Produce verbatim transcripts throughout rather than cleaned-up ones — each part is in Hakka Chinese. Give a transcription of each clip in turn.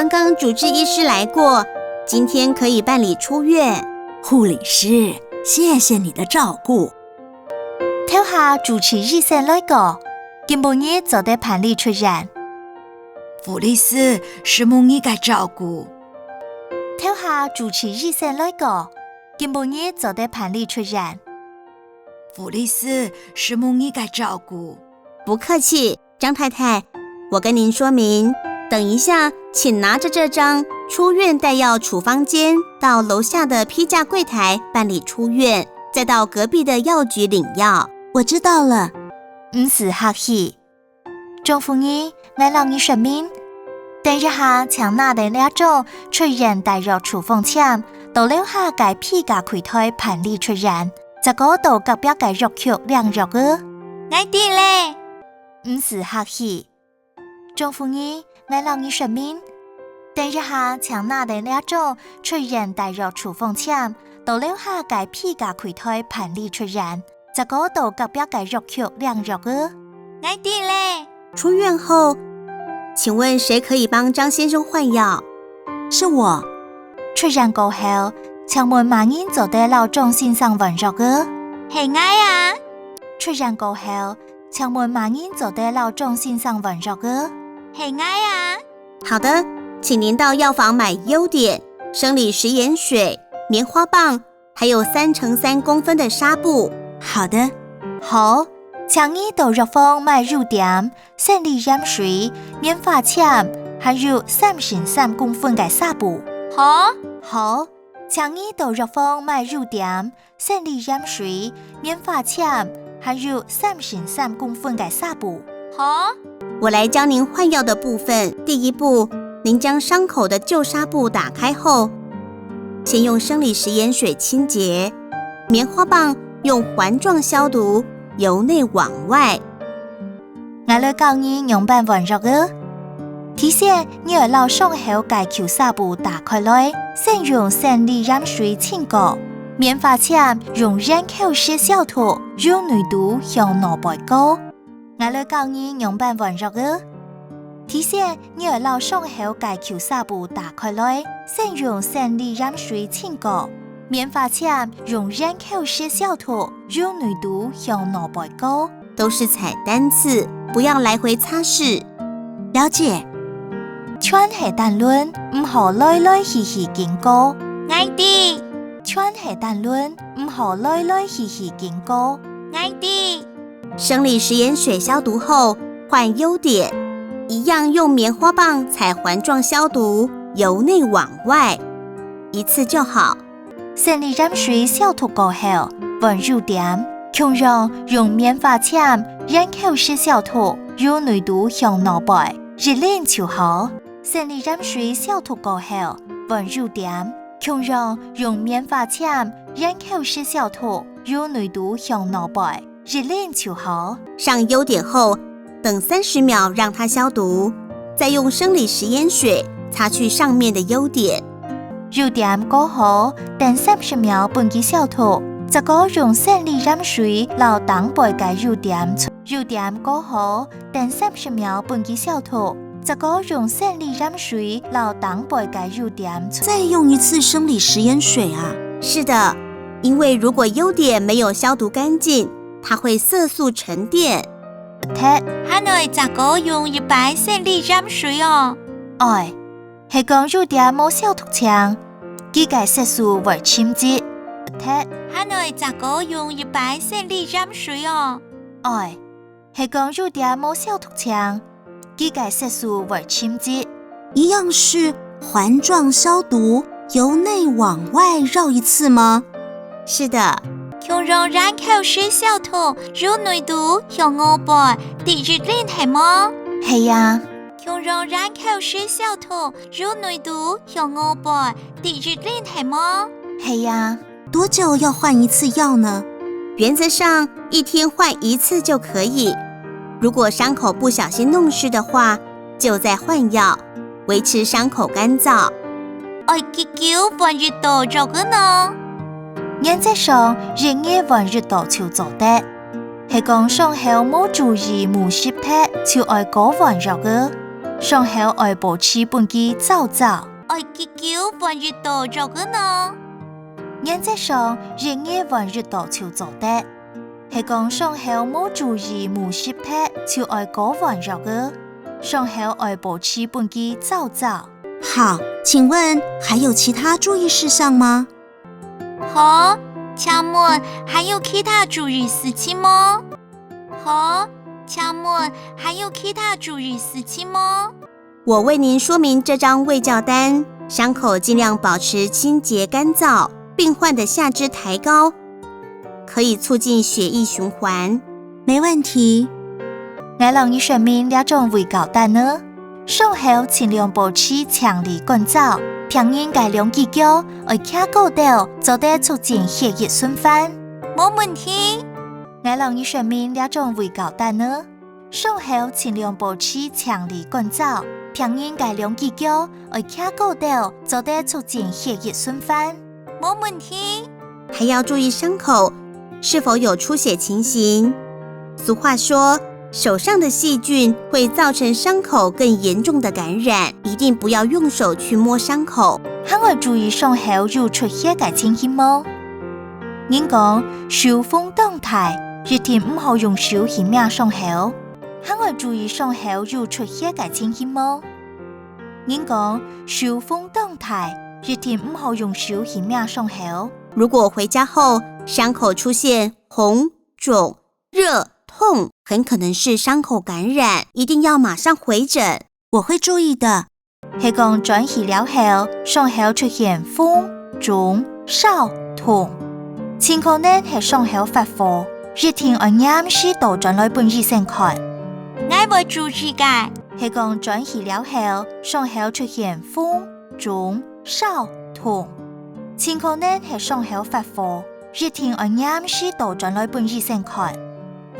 刚刚主治医师来过，今天可以办理出院。护理师，谢谢你的照顾。頭下主治醫生來過，今晡日做得辦理出院。護理師，承蒙你个照顧。頭下主治醫生來過，今晡日做得辦理出院。護理師，承蒙你个照顧。不客气，张太太，我跟您说明，等一下，请拿着这张出院带药处方笺到楼下的批价柜台办理出院，再到隔壁的药局领药。我知道了。毋使客氣。張護士，𠊎摎你說明，等一下，請拿等這張出院帶藥處方笺，到樓下个批價櫃台辦理出院，再過到隔壁个藥局領藥哦。𠊎知了。毋使客氣。張護士，𠊎摎你說明，等一下，請拿等這張出院帶藥處方笺，到樓下个批價櫃台辦理出院，再過到隔壁个藥局領藥哦。𠊎知了。出院后，请问谁可以帮张先生换药？是我。出院過後，請問麼人做得摎張先生換藥哦？係𠊎啊。出院過後，請問麼人做得摎張先生換藥哦？係𠊎啊。好的，请您到药房买优碘、生理食盐水、棉花棒，还有三乘三公分的纱布。好的。好，請你到藥房買优碘、生理鹽水、棉花笺，還有三乘三公分个紗布。好。好，請你到藥房買优碘、生理鹽水、棉花笺，還有三乘三公分个紗布。好。我来教您换药的部分。第一步，您将伤口的旧纱布打开后，先用生理食盐水清洁，棉花棒用环状消毒，由内往外。𠊎來教你仰般換藥哦。第一，你愛摎傷口个舊紗布打開來，先用生理鹽水清過，棉花笺用圓口式消毒，由內肚向外背過。𠊎來教你仰般換藥哦。第一，你愛摎傷口个舊紗布打開來，先用生理鹽水清過，棉花笺用圓口式消毒，由內肚向外背過。都是採單次，不要来回擦拭。了解。全係單輪，毋好來來去去經過。𠊎知。全係單輪，毋好來來去去經過。𠊎知。生理食鹽水消毒后，换优碘，一样用棉花棒采环状消毒，由内往外，一次就好。生理鹽水消毒過後，換优碘，共樣用棉花笺圓口式消毒，由內肚向外背，一輪就好。生理鹽水消毒過後，換优碘，共樣用棉花笺圓口式消毒，由內肚向外背，一輪就好。上优碘后，等三十秒让它消毒，再用生理食盐水擦去上面的优碘。优碘過後，等三十秒分佢消毒，再過用生理鹽水摎頂背个优碘搓。优碘過後，等三十秒分佢消毒，再過用生理鹽水摎頂背个优碘搓。再用一次生理食盐水啊？是的，因为如果优碘没有消毒干净，它会色素沉淀。忒。還愛再過用一擺生理鹽水哦。愛，係講優碘無消毒淨，佢个色素會沉積。忒。還愛再過用一擺生理鹽水哦。愛，係講優碘無消毒淨，佢个色素會沉積。一样是环状消毒，由内往外绕一次吗？是的。共樣圆口式消毒，由內肚向外背，滴一輪係無？係啊。共樣圓口式消毒，由內肚向外背，滴一輪係無？係啊。多久要换一次药呢？原则上一天换一次就可以，如果伤口不小心弄湿的话，就再换药，维持伤口干燥。愛幾久換一到藥仔呢？原则上一日換一到就做得，係講傷口無注意眵濕忒，就愛過換藥仔。傷口愛保持分佢燥燥。愛幾久換一到藥仔呢？原則上，一日換一到就做得。係講傷口無注意無習忒，就愛過換藥仔。傷口愛保持分佢燥燥。好，請問還有其他注意事項嗎？好，請問還有其他注意事情無？好，請問還有其他注意事情無？我為您說明這張衛教單，傷口盡量保持清潔乾燥，病患的下肢抬高，可以促進血液循環。沒問題。𠊎摎你說明這張衛教單仔。傷口盡量保持淨俐乾燥，病人个兩支腳愛擎高兜，做得促進血液循環。無問題。𠊎摎你說明這張衛教單仔。傷口盡量保持淨俐乾燥，病人个兩支腳愛擎高兜，做得促進血液循環。無問題。還要注意傷口是否有出血情形。俗話說，手上的細菌會造成傷口更嚴重的感染，一定不要用手去摸傷口。還愛注意傷口有出血个情形無？人講，手風當大，一定毋好用手去摸傷口。還愛注意傷口有出血个情形無？人講，手風當大，一定毋好用手去摸傷口。如果回家後傷口出現紅、腫、熱、痛，很可能是傷口感染，一定要馬上回診。我會注意的。係講轉去了後，傷口出現紅、腫、燒、痛，盡可能係傷口發火，一定愛黏時倒轉來分醫生看。𠊎會注意个。係講轉去了後，傷口出現紅、腫、燒、痛，盡可能係傷口發火，一定愛黏時倒轉來分醫生看。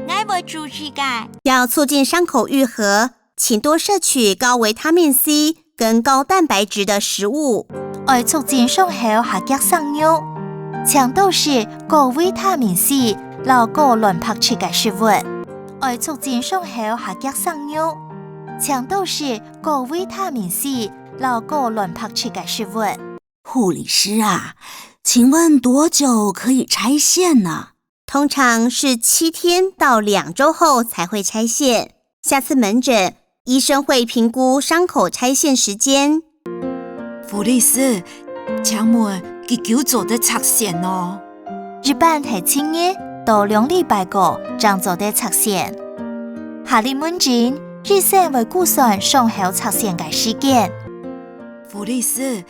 𠊎會注意个。要促進傷口愈合，請多攝取高維他命C跟高蛋白質的食物。愛促進傷口下腳生肉，請多食高維他命C摎高卵白質个食物。愛促進傷口下腳生肉，請多食高維他命C摎高卵白質个食物。護理師啊，請問多久可以拆線呢？通常是七天到兩週後才會拆線。下次門診，醫生會評估傷口拆線時間。護理師，請問幾久做得拆線呢？一般係七日到兩禮拜過正做得拆線。下日門診，醫生會估算傷口拆線个時間。護理師，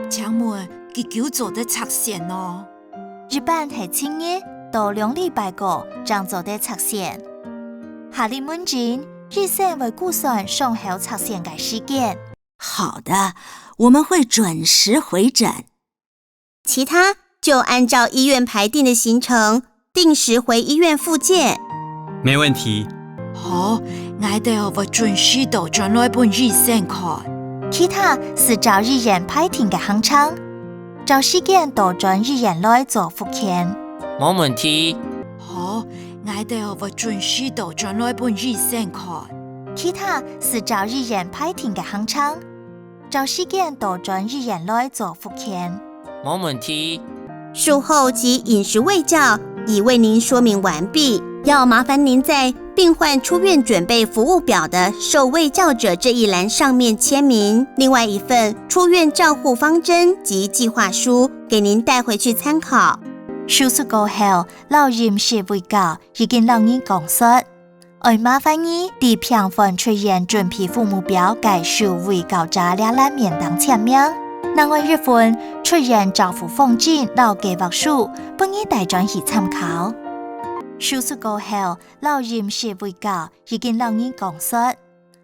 請問幾久做得拆線呢？一般係七日到兩禮拜過正做得拆線。下日門診，醫生會估算傷口拆線个時間。好的，我們會準時回診。其他就按照醫院排定的行程，定時回醫院復健。沒問題。好，𠊎兜會準時倒轉來分醫生看。其他係照醫院排定个行程，照時間倒轉醫院來做復健。無問題。好，𠊎兜會準時倒轉來分醫生看。其他係照醫院排定个行程，照時間倒轉醫院來做復健。無問題。術後及飲食衛教已為您說明完畢，要麻煩您在病患出院準備服務表的受衛教者這一欄上面簽名，另外一份出院照護方針及計劃書給您帶回去參考。手術過後，摎飲食衛教已經摎你講說，愛麻煩你在病患出院準備服務表个受衛教者這欄面頂簽名，另外一份出院照護方針摎計劃書分你帶轉去參考。手術過後，摎飲食衛教已經摎你講說，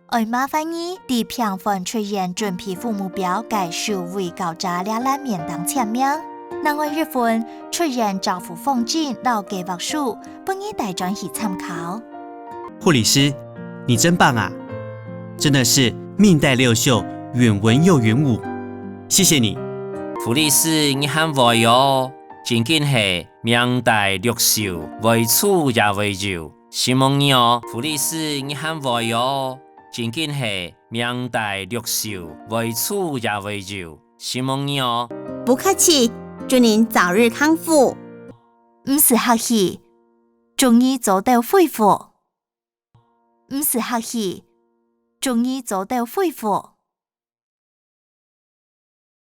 愛麻煩你在病患出院準備服務表个受衛教者這欄面頂簽名，另外一份出院照護方針摎計劃書分你帶轉去參考。護理師，你真棒啊！真的是命帶六秀，遠文又遠武。謝謝你。護理師，你還會哦，真經係命帶六秀，會出也會有。承蒙你哦，護理師，你還會哦，真緊係命帶六壽，會子也會有，承蒙你哦。不客氣，祝您早日康復。毋使客氣，祝你早兜恢復。毋使客氣，祝你早兜恢復。